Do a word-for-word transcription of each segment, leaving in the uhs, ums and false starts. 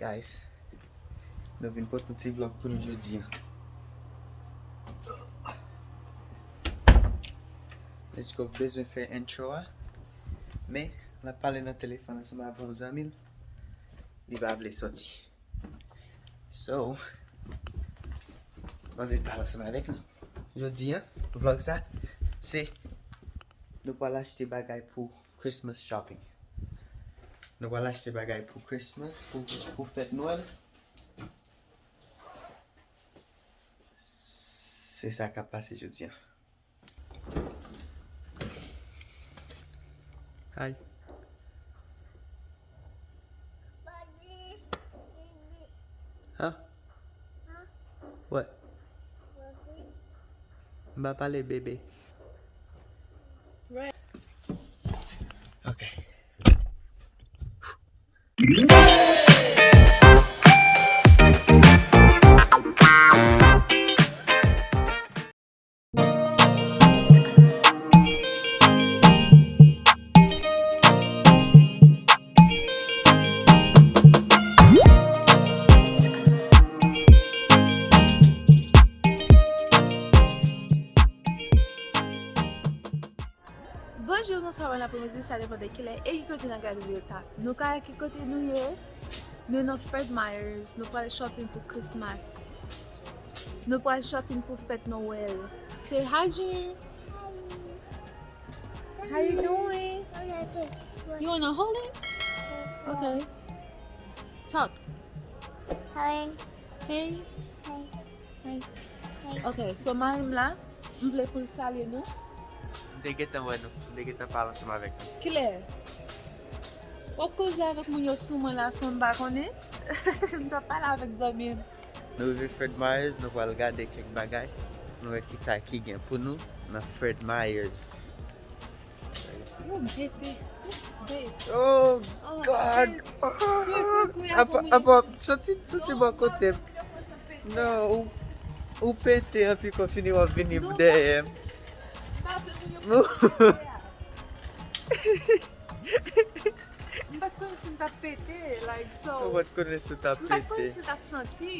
Guys, nou vin pote yon ti vlog pou nou jodi a. Let's go, bezwen fè intro a. Men, l ap pale nan telefòn ansanm avè yon zanmi l. Li pa vle soti. So, m anvi pale ansanm avèk nou. Jodi a, vlog sa, se nou pral achte bagay pou Christmas shopping. Nou pral achte bagay pou Christmas, pou, pou fèt Nwèl. Se sa k ap pase jodi a. Hi. Huh? What? M pa pale bebe. Right. Ok. Bonjou, bonswa, bon apremidi, sa depann de kilè e ki kote n ap gade videyo sa. Nou ka ki kote nou ye? Nou nan Fred Meyers, nou pral shopping pou Christmas. Nou pral shopping pou fèt Nwèl. Say hi, Junior. How you doing? You wanna hold it? Okay. Talk. Hi. Hey. Hi. Hi. Ok, so mari m la, m vle pou l salye nou. M te gentan wè nou, m te gentan pale ansanm avèk nou. Kilè? W ap koze avèk moun yo sou mwen la san m pa konnen? M t ap pale avèk zanmi m. Nou rive Fred Meyers, nou pral gade kèk bagay. Nou wè kisa ki gen pou nou nan Fred Meyers. Oh, m pete. Babe. Oh, God. Apa, apa, soti, soti bò kote m. Non, ou, ou pete anpi kon fini w ap vini dèyè m. M pa t konnen si m t ap pete, like, so. Ou pa t konnen si w t ap pete. M pa t konnen si m t ap santi.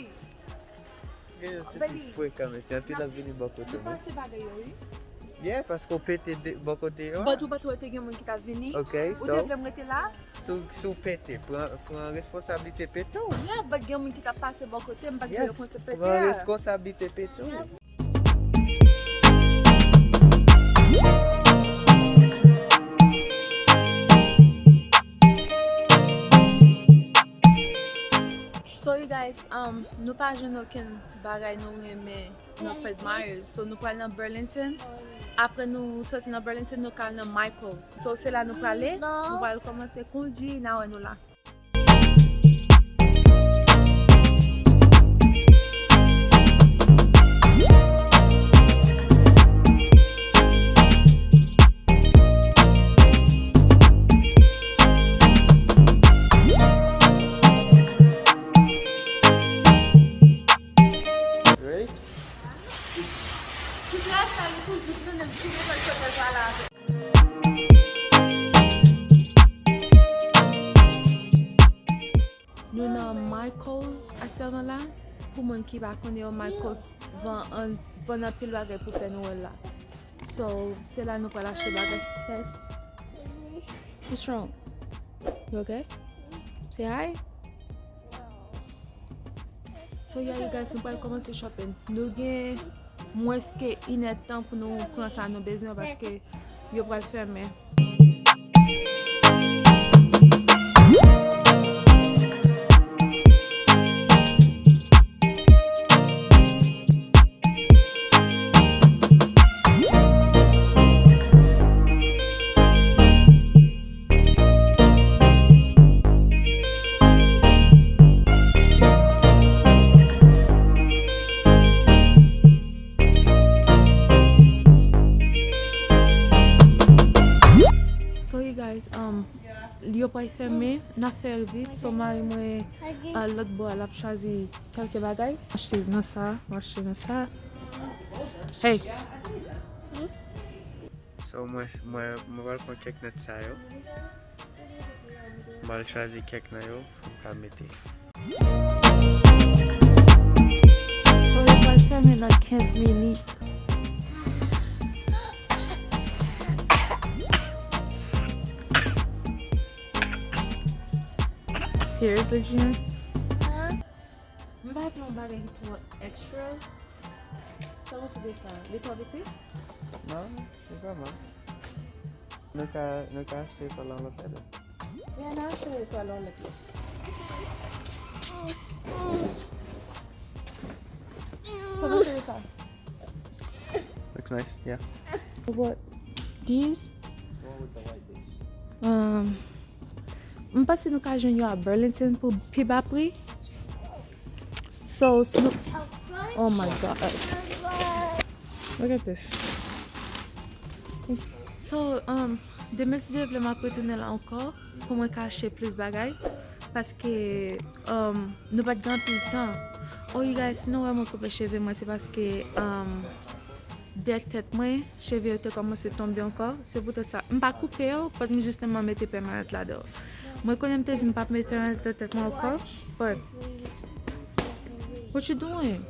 Gen yon ti frekan, mesye, anpil ap vini bò kote nou. Nou pase bagay yo, wi. Yeah, paske w pete bò kote yo. But ou pa t wè te gen moun ki t ap vini? Ok, so. Ou te vle m rete la? Si w, si w pete, pran, pran responsablite pete w. Yeah, but gen moun ki t ap pase bò kote, m pa t vle yo panse pete a. Yes, pran responsablite pete w. So, you guys, um, nou pa jwenn okenn bagay nou renmen nan Fred Meyers. So, nou pral nan Burlington. Apre nou soti nan Burlington, nou ka al nan Michaels. So, se la nou prale. Nou pral kòmanse kondwi, n a wè nou la. Ready? Tout la sa, li toujou trennen l tou devan l fè pale avè l. Nou nan Michaels aktyèlman la. Pou moun ki pa konnen yo, Michaels vann, vann anpil bagay pou fèt Nwèl la. So, se la nou pral achte bagay. Yes. What's wrong? You okay? Say hi. So yeah, you guys, nou pral kòmanse shopping. Nou gen mwens ke inèdtan pou nou pran sa nou bezwen paske yo pral fèmen. So, you guys, um, yo pral fèmen, n ap fè vit. So, mari mwen, uh, lòt bò a, l ap chwazi kèlke bagay. Achte nan sa, m achte nan sa. Hey! So, mwen, mwen, mwen pral pran kèk nòt sa yo. M al chwazi kèk nan yo pou m ka mete. So, yo pral fèmen nan kenz minit. Seriously, Junior? M pa vle yon bagay ki twò extra. Sa w panse de sa? Li twò piti? Non, li pa mal. Nou ka, nou ka achte kòl nan lòt la tou. Yeah, n a achte kòl nan lòt la. Kòman se sa? Looks nice, yeah. What? These? The one with the white base. Um, m panse nou ka jwenn yo a Burlington pou pi ba pri. So, si nou, oh my God. Look at this. So, um, demen si Dye vle m ap retounen la ankò pou mwen ka achte plis bagay. Paske, um, nou pa t gen anpil tan. Oh, you guys, si nou wè mwen koupe cheve mwen, se paske, um, dèyè tèt mwen, cheve yo te kòmanse tonbe ankò. Se poutèt sa, m pa koupe yo, but m jis sèlman mete pèmanan ladan. Mwen konnen m te di m p ap mete pèmanan nan tèt mwen ankò, but what you doing?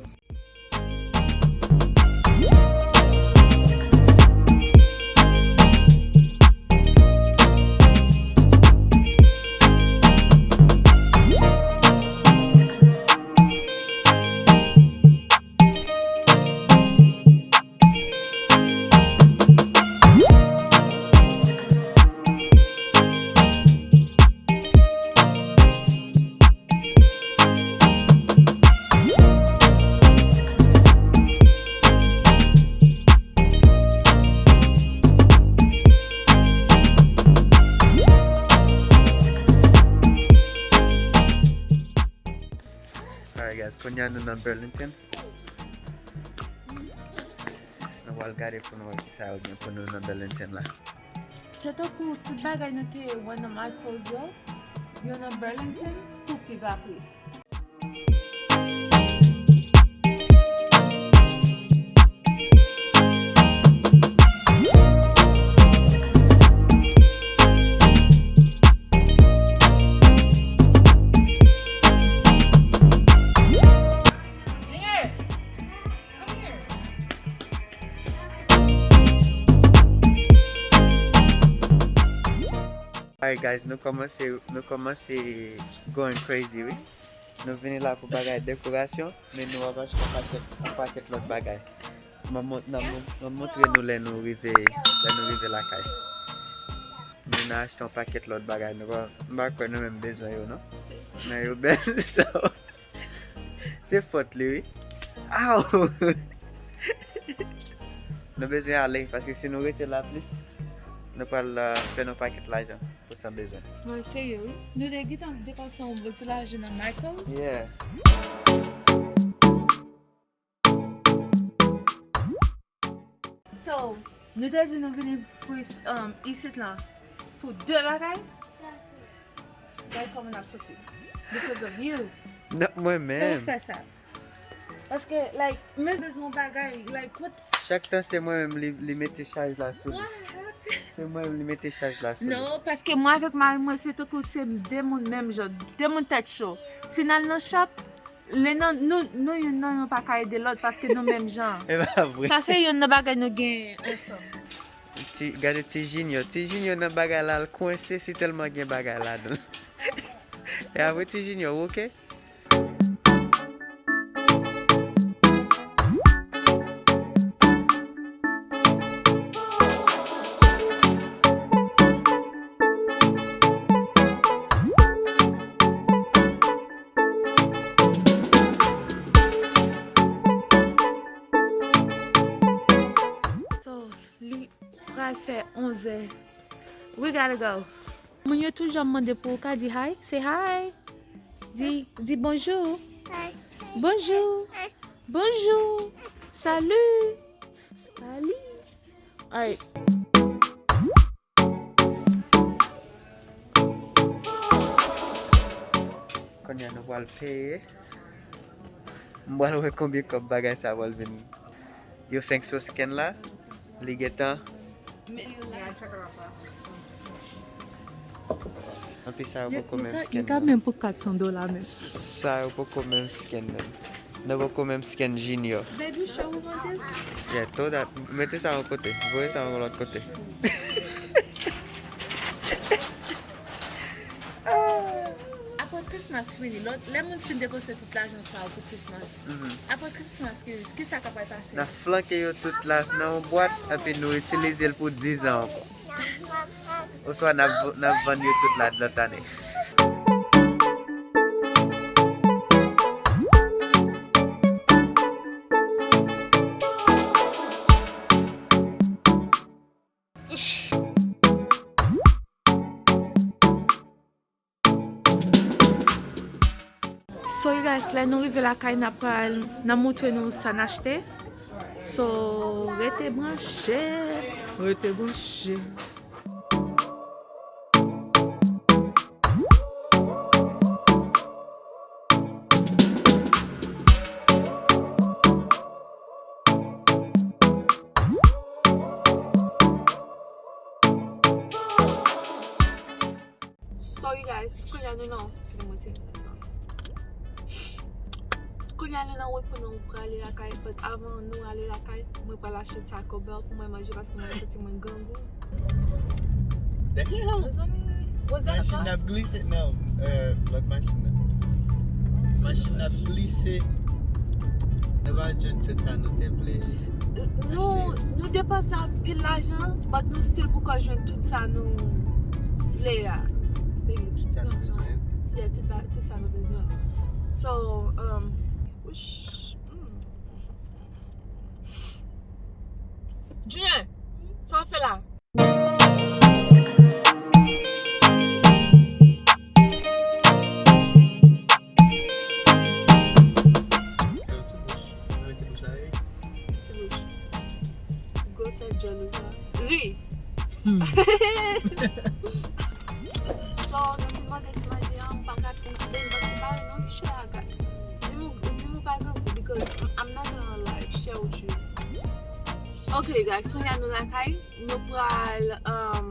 Alright guys, kounye a nou nan Burlington. Nou pral gade pou nou wè kisa yo gen pou nou nan Burlington la. Se tankou tout bagay nou te wè nan Michaels yo, yo nan Burlington pou pi ba pri. Alright guys, nou kòmanse, nou kòmanse going crazy, wi. Nou vini la pou bagay dekorasyon, men nou ap achte yon pakèt, yon pakèt lòt bagay. M ap mont-, n ap mont-, m ap montre nou lè nou rive, lè nou rive lakay. Nou nan achte yon pakèt lòt bagay, nou pa, m pa kwè nou menm bezwen yo, non? Nan yo bèl, sa. Se fòt li, wi. Aw! Nou bezwen ale, paske si nou rete la plis, nou pral, uh, spend yon pakèt lajan pou san bezwen. Mwen serye, wi. Nou te gentan depanse yon bon ti lajan nan Michaels. Yeah. So, nou te di nou vini pou is-, um, isit lan pou de bagay. Gade kòman n ap soti. Because of you. Non, mwen menm. Fè sa. Paske, like, mwen bezwen yon bagay, like, what? Chak tan se mwen menm li, li mete chaj la sou li. What happened? Se mwen menm li mete chaj la sou li. Non, paske mwen avèk mari mwen, se tankou se de moun menm jan, de moun tèt cho. Si n al nan shop, lè nan, nou, nou youn nan nou pa ka ede lòt paske nou menm jan. E pa vre. Sa se youn nan bagay nou gen ansanm. Ti, gade ti Junior. Ti Junior nan bagay la, l kwense si tèlman gen bagay ladan l. E apre ti Junior, ou oke? So, li pral fè onzè. We gotta go. Moun yo toujou ap mande pou ou ka di hi. Say hi. Di, di bonjou. Hi. Bonjou. Hi. Bonjou. Salut. Salut. Alright. Kounye a nou pral peye. M pral wè konbyen kòb bagay sa pral vin. Yo fenk sou scan la. Li gentan. Yeah, check it out, bro. Anpi sa yo poko menm scan menm. Yo ka menm pou kat san dola menm. Sa yo poko menm scan menm. Nou poko menm scan Junior. Baby, show we want this. Yeah, throw that. Mete sa yon kote. Voye sa yon lòt kote. Apre Christmas fini, lòt, lè moun fin depanse tout lajan sa yo pou Christmas. Apre Christmas, ki, ki sa k ap pral pase? N ap flanke yo tout la nan yon bwat, epi nou itilize l pou diz an ankò. Oswa n ap, n ap vann yo tout la lòt ane. So, you guys, lè nou rive lakay, n ap pral, n ap montre nou sa n achte. So, rete branche, rete branche. So, you guys, kounye a nou nan, kounye a nou nan wout pou nou prale lakay, but avan nou ale lakay, mwen pral achte Taco Bell pou mwen manje paske mwen santi mwen grangou. The hell? Mezanmi, was that a car? Machin ap glise, non, euh, lòt machin nan. Machin ap glise. Nou pa jwenn tout sa nou te vle. Nou, nou depanse anpil lajan, but nou still poko jwenn tout sa nou vle a. Baby, tout sa nou bezwen. Yeah, tout ba-, tout sa nou bezwen. So, um, wouch, mm. Junior, sa w fè la? Ti bouch. Ti bouch. Gwosè djòl ou sa. Ri. So, nou te mande ti manje an, m pa ka, ben, m pa ti pale non, Michel a ka. Di m ou, di m ou pa grangou, because I'm not gonna, like, share with you. Ok, guys, kounye a nou lakay, nou pral, um,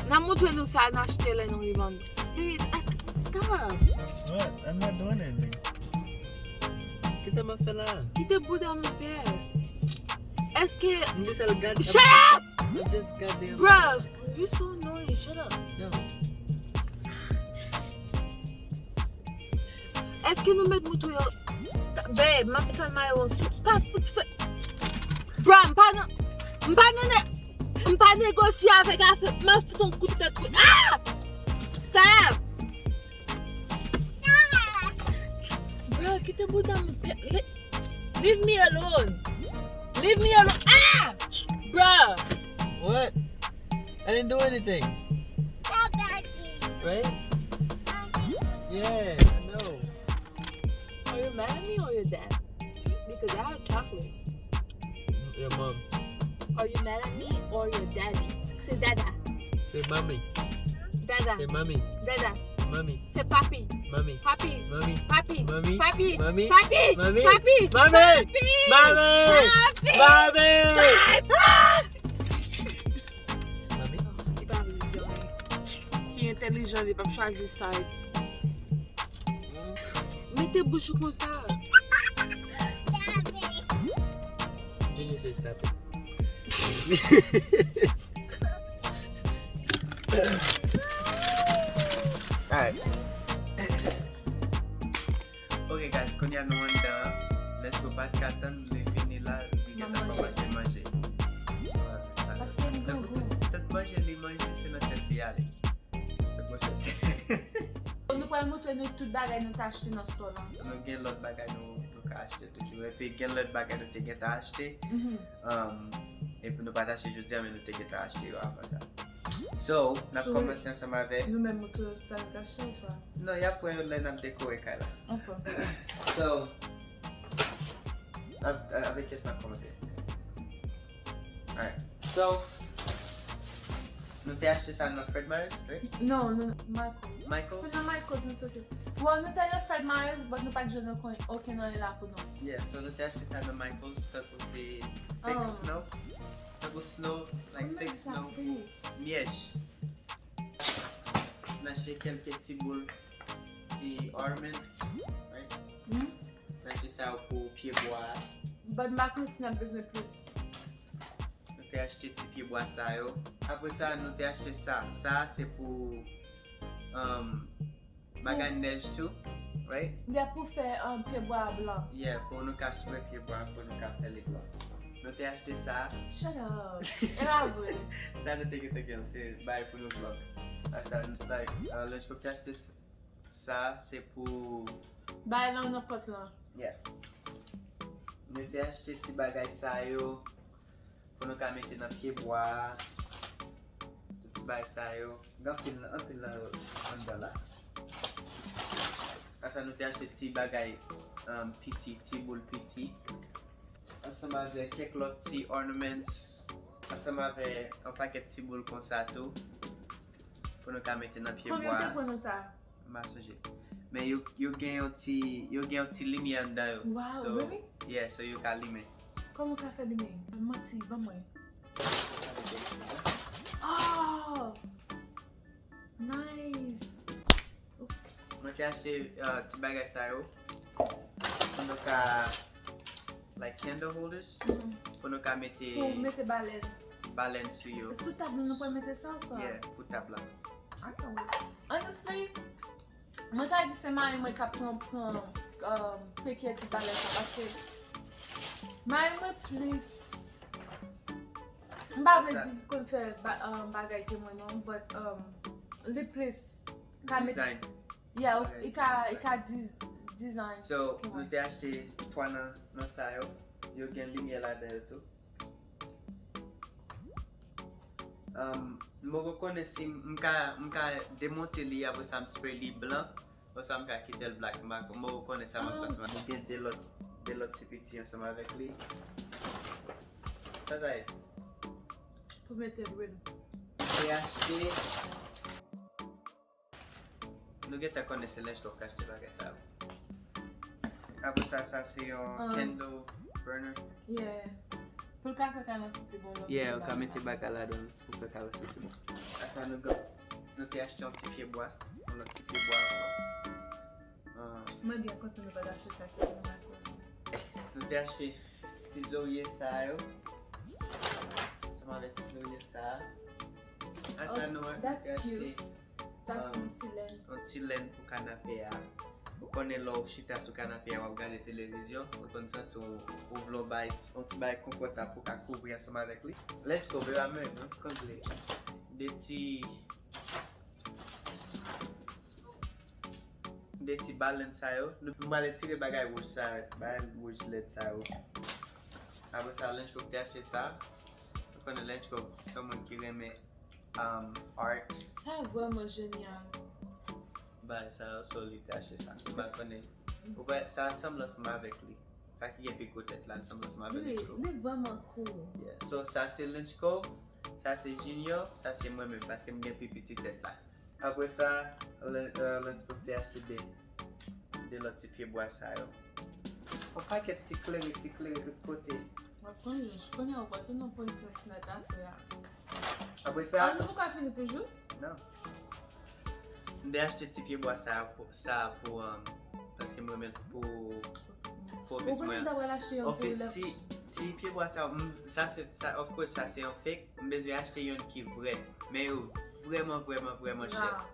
n a montre nou sa n achte lè nou rive an. Baby, stop. What? I'm not doing anything. Kisa m ap fè la? Kite bouda m, pè. Èske... M just al gad. Shut up! M just gad de... Bruh, you so annoying. Shut up. No. Èske nou mèt moutre yo? Stop, babe, m ap sal mayo an sou. Pa fout fè. Bruh, m pa nan, m pa nan, m pa negosye avèk afè. M ap fout yon kout tèt pou. Ah! Stop! Bruh, kite bouda m. Leave me alone. Leave me alone. Ah! Bruh. What? I didn't do anything. Right? Yeah, I know. Are you mad at me or your dad? Because I have chocolate. Your mom. Are you mad at me or your daddy? Say dada. Say mommy. Dada. Say mommy. Dada. Mommy. Say papi. Mommy. Papi. Mommy. Papi. Mommy. Papi. Mommy. Papi. Mommy. Papi. Mommy. Papi. Mommy. Papi. Mommy. Papi. Mommy. Li pa vle di anyen. Li entèlijan, li p ap chwazi side. Mete bouch ou konsa. Junior say stop it. Alright. Ok, guys, kounye a nou anndan an. Lèske w pa t ka tann, li vini la, li gentan kòmanse manje. Paske li gen gou. Tèt manje, li manje, se nan tèt li ale. Nou pral montre nou tout bagay nou t achte nan store lan. Nou gen lòt bagay nou, nou ka achte toujou. Epi gen lòt bagay nou te gentan achte. Um, epi nou pa t achte jodi a, men nou te gentan achte yo avan sa. So, n ap kòmanse ansanm avèk. Nou menm montre yo sa nou t achte, sa. Non, y ap wè yo lè n ap dekore kay la. Ok. So, ap-, avèk kiyès n ap kòmanse? Alright. So, nou te achte sa nan Fred Meyers, right? Non, non, Michaels. Michaels? Se nan Michaels nou soti. Well, nou te nan Fred Meyers, but nou pa t jwenn okenn, okenn anyen la pou nou. Yeah, so nou te achte sa nan Michaels, tankou se fake snow. Tankou snow, like fake snow. Nyèj. Achte kèlke ti boul, ti ornament, right? Hmm? Achte sa yo pou pye bwa a. But m pa konn si n ap bezwen plis. Nou te achte ti pye bwa sa yo. Apre sa, nou te achte sa. Sa se pou um, bagay nèj tou, right? Gen pou fè um, pye bwa blan. Yeah, pou nou ka spray pye bwa, pou nou ka fè li blan. Nou te achte sa. Shut up. E pa vre. Sa nou te gentan gen, se bay pou nou vlog. Sa, like, uh, Lunchpop te achte sa, se pou Bay lan nan pòt lan. Yeah. Nou te achte ti bagay sa yo pou nou ka mete nan pye bwa. Tout ti bagay sa yo. Gen anpil, anpil nan yo anndan la. Asa nou te achte ti bagay um, piti, ti boul piti. Ansanm avè kèk lòt ti ornaments. Ansanm avè yon pakèt ti boul konsa tou. Pou nou ka mete nan pye Konbyen w bwa. te pran nan sa? M pa sonje. Men yo, yo gen yon ti, yo gen yon ti limyè anndan yo. Wow, So, really? Yeah, so yo ka limen. Kòman w ka fè limen? Manti, ban mwen. Oh! Nice! Mwen te achte uh, ti bagay sa yo. Pou nou ka, like candle holders. Mhm. Pou nou ka mete Pou mete balèn. Balèn sou yo. Sou tab la, nou pral mete sa oswa? Yeah, pou tab la. I can't wait. Honestly, mwen ka di se mari mwen k ap pran, pran um, take care ti balèn sa paske mari mwen plis m pa vle di konn fè ba- um, bagay ke mwen non, but um, li plis ka met Design. Yeah, Bagay i ka design. I ka diz- design. So, Ke nou mwen. Te achte twa nan, nan sa yo. Yo gen limyè ladan yo tou. Um, m poko konnen si m ka, m ka demonte li apre sa m spray li blan. Oswa m ka kite l black. M pa- m poko konnen sa m ap fè. Nou gen de lòt, de lòt ti piti ansanm avèk li. Sa sa ye? Pou mete lwil. Te achte. Nou gentan konnen se Lunchpop k achte bagay sa yo. Apre sa, sa se yon Ah. Candle burner. Yeah. Pou l ka fè kalòs ti bon. Yeah, ou ka mete bagay ladan pou fè kalòs ti bon. Asa nou gen, nou te achte yon ti pye bwa, yon lòt ti pye bwa ankò. Ah, Mwen byen kontan nou pa t achte sa ki pou mwen koze. Nou te achte ti zorye sa yo. Ansanm avèk ti zorye sa. Asa Oh, nou wè, nou that's te achte cute. Sa se yon ti lèn. Yon ti lèn pou kanapè a. Ou konnen lè w chita sou kanapè a, w ap gade televizyon, ou konn santi w, ou vle yon bay, yon ti bay konfòtab pou w ka kouvri ansanm avèk li. Let's go, baby, I'm ready, non? Konn vle. De ti, de ti balèn sa yo. Nou, nou pral retire bagay wouj sa, bagay wouj lèd sa yo. Apre sa, Lunchpop te achte sa. Ou konnen Lunchpop, se yon moun ki renmen um, art. Sa vrèman jenyal. Bagay sa yo, so li te achte sa. M pa konnen. Ou wè, sa sanble ansanm avèk li. Sa ki gen pi gwo tèt la, li sanble ansanm avèk Wi, Lunchpop. Li vrèman cool. Yeah. So, sa se Lunchpop, sa se Junior, sa se mwen menm, paske m gen pi piti tèt la. Apre sa, Lun- euh, Lunchpop te achte de, de lòt ti pye bwa sa yo. Yon pakèt ti klere, ti klere tout kote. Mwen konnen, konnen ou pral tounen yon prensès nèt aswè a. Apre sa, Ah, nou poko fini toujou? Non. M te achte ti pye bwa sa pou, sa pou, um, paske m renmen l pou, pou Ou ofis konnen mwen. m ta pral achte yon Ok, pou lè. ti, ti pye bwa sa, m, sa se, sa, of course, sa se yon fake. M bezwen achte yon ki vrè. Men yo vrèman, vrèman, vrèman chè. Ra.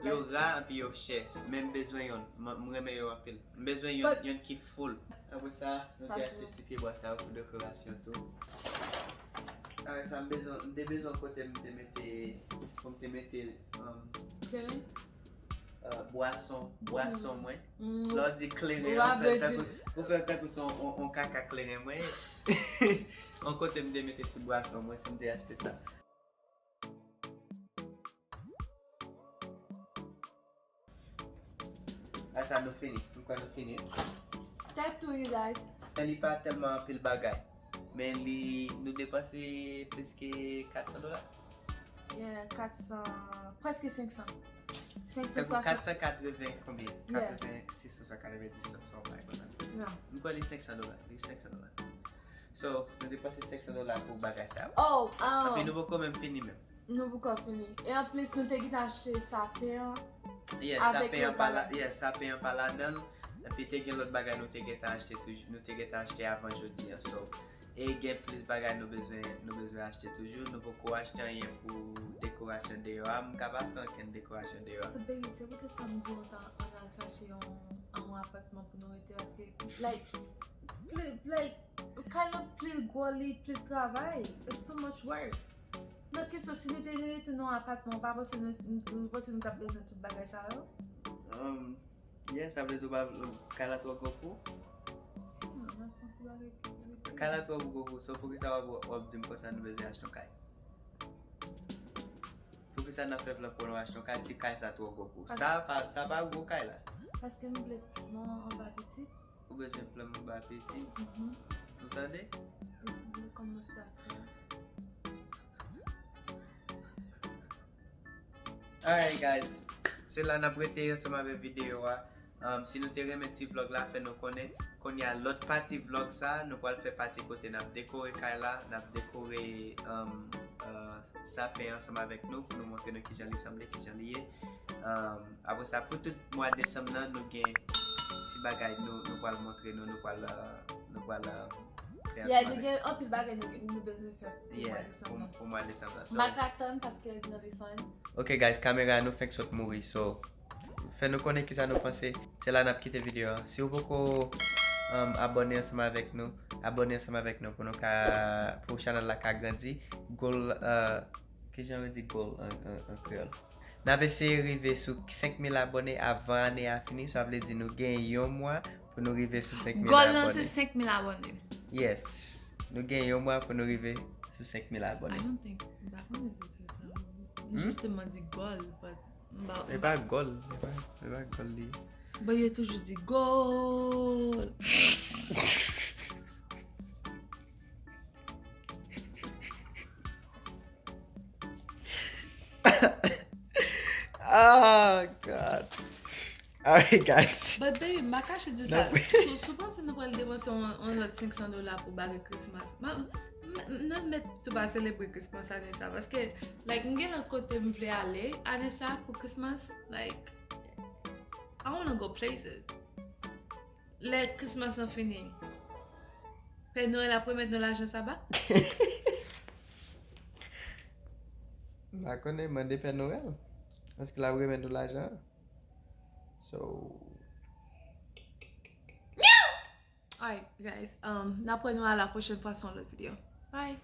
Yo ra, epi yo chè. Men m bezwen yon. M, m renmen yo anpil. M bezwen yon, yon ki full. Apre sa, nou te achte ti pye bwa sa yo pou dekorasyon tou. Apre sa, m bezwen, m te bezwen kote m te mete, pou m te mete, um, Kleren? euh, bwason, bwason mwen. Mm. Lè w di kleren, Ou ou fè ap tankou, ou fè tankou se yon, yon, yon kaka kleren mwen. Yon kote m te mete ti bwason mwen, si m te achte sa. A sa nou fini. M kwè nou fini. Step two, you guys. E li pa tèlman anpil bagay. Men li, nou depanse plis ke kat san dola. Yeah, kat san, prèske senk san. Tankou senk san swasant. Kat san katreven konbyen? Yeah. Katreven sis oswa katreven dis oswa yon bagay konsa. Yeah. M kwè li senk san dola. Li senk san dola. So, nou depanse senk san dola pou bagay sa yo. Oh, Epi um, nou poko menm fini menm. Nou poko fini. E anplis, nou te gentan achte sapen an. Yes, sapen an pa la, yes, sapen an pa ladan l. Epi te gen lòt bagay nou te gentan achte toujou, nou te gentan achte avan jodi an. So, e gen plis bagay nou bezwen nou bezwen achte toujou. Nou poko achte anyen pou dekorasyon deyò a. M ka pa fè ankenn dekorasyon deyò a. So baby, se poutèt sa m di w sa, ann al chache yon, yon apatman pou nou rete, paske, like, pli, like, kay la pli gwo, li pli travay. It's too much work. Nan kesyon, si nou te rete nan yon apatman, ou pa panse nou, nou, nou panse nou t ap bezwen tout bagay sa yo? Um, yeah, sa vle di w pa, kay la twò gwo pou ou? Non, n ap fè yon ti bagay pi piti. Kay la twò gwo pou ou, so poukisa w ap, w ap di m konsa nou bezwen achte yon kay? Poukisa n ap fè plan pou nou achte yon kay si kay sa twò gwo pou ou? Sa pa, sa pa gwo kay la. Paske m vle plan anba piti. Ou bezwen plan anba piti. Mhm. Ou tande? M vle kòmanse aswè a. Alright guys, se la n ap rete ansanm avèk videyo a. Um, si nou te renmen ti vlog la, fè nou konnen. Kounye a lòt pati vlog sa, nou pral fè pati kote n ap dekore kay la, n ap dekore um, uh, sapen ansanm avèk nou pou nou montre nou kijan li sanble, kijan li ye. Um, apre sa, pou tout mwa desanm nan, nou gen ti bagay nou, nou pral montre nou, nou pral, uh, nou pral uh, fè Yeah, ansanm nou avèk gen anpil bagay nou, nou bezwen fè pou mwa Yeah, desanm pou, nan. Pou mwa desanm nan. So, M ka tann paske it's gonna be fun. Ok guys, kamera nou fenk sot mouri, so fè nou konnen kisa nou panse. Se la n ap kite videyo a. Si w poko um, abòne ansanm avèk nou, abòne ansanm avèk nou pou nou ka, pou chanèl la ka grandi. Goal, uh, kijan yo di goal an, an, an kreyòl? N ap eseye rive sou senk mil abòne avan ane a fini, sa vle di nou gen yon mwa pou nou rive sou senk mil Goal lan se abòne. Senk mil abòne. Yes, nou gen yon mwa pou nou rive sou senk mil I abòne. Don't think, m pa konnen si se sa. M Hmm? Jisteman di goal, but m pa, E pa goal, e pa, e pa goal li. But yo toujou di goal. Oh God. Alright guys. But baby, m pa kache di w sa. Si w panse nou pral depanse yon, yon lòt senk san dola pou bagay Christmas, m, m, m, nan mèt tou pa selebre Christmas ane sa. Paske, like, m gen lòt kote m vle ale ane sa pou Christmas. Like, I wanna go places. Lè Christmas lan fini, Pè Noël ap remèt nou lajan sa ba? M pa konnen, mande Pè Noël. Èske l ap remèt nou lajan? So, Alright, guys. Um, n ap wè nou a la pwochèn fwa sou yon lòt videyo. Bye.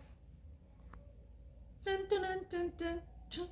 Tun, tun, tun, tun, tun.